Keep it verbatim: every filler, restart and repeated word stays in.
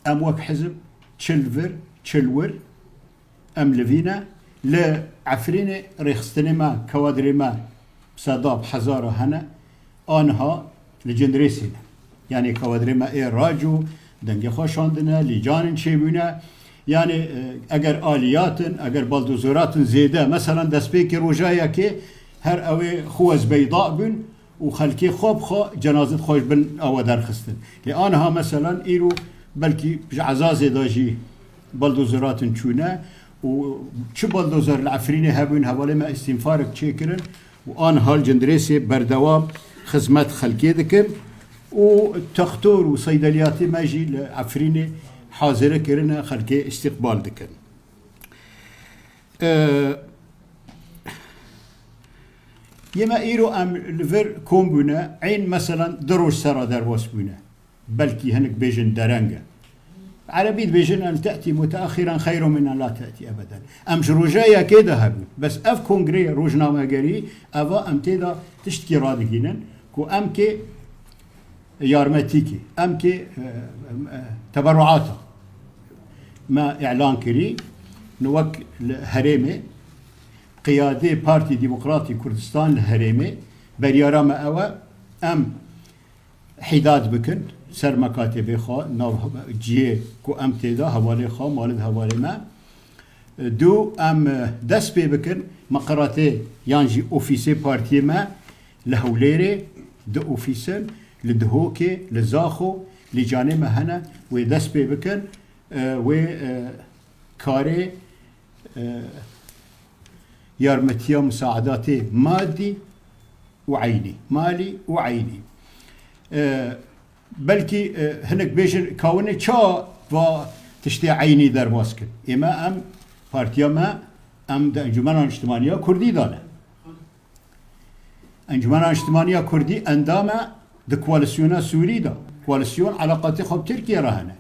Em wek hizb çil vir, çil wir, em li vî ne. Li Efrînê rêxistinê me, kawadrê me, sedab hezara hene, aniha li Cindirêsê ne. Yanî kawadrê me ê rac û dengê xwe şandine, lîcanên çêbûne. Yanî, e, eger aliyat in, eger baldozerat in zêde, meselan destpêkê roja yekê her ew ê xwe ez beyda bûn, û xelkê xwe bi xwe cenazet xwe ji bin awa derxistin. Lê aniha meselan îro belkî ji Ezazê de jî baldozerat in çûne û çi baldozer li Efrînê hebûn, hevalê me îstînfarek çêkirin û aniha li Cindirêsê berdewam xizmet xelkê dikin û textor û seydeliyatê me jî li Efrînê hazire kirine, xelkê îstîqbal dikin. Ee, Yê me îro em li vir kom bûne, eyn meselan du roj sera derbas bûne. Belkî hinek bêjin dereng e. Erebî dibêjin, "El te'tî muteaxiran xeyru min en la te'tî ebeden." Em ji roja yekê de hebûn. Bes ev kongreyê rojnamegerî, eva em tê de tiştkî radigihînin ku em kê yarmetîkê, em kê, e, e, teberruata me îlan kirî, wek li herêmê, qiyadê Partî Demokratî Kurdistan li herêmê, beryara me ew e, em hîdat bikin ser mekatebê xwe, nav cihê ku em tê de, hevalê xwe, malê hevalê me. Du, em dest pê bikin, meqeratê yan jî ofîsê partiyê me li Hewlêrê, du ofîs in, li Dihokê, li Zaxo, lîcanê me hene, wê dest pê bikin, e, wê, e, karê, e, yarmetiya musaedatê madî û eynî, malî û eynî. E, belkî, e, hinek bêjin, "Ka hûn ê ça va tiştê eynî derbas kin?" Ê me, em, partiya me, em di Encûmena Niştimaniya Kurdî de ne. Encûmena Niştimaniya Kurdî endam e di koalîsyona Sûrî de. Koalîsyon elaqatê xwe bi Tirkiye re hene.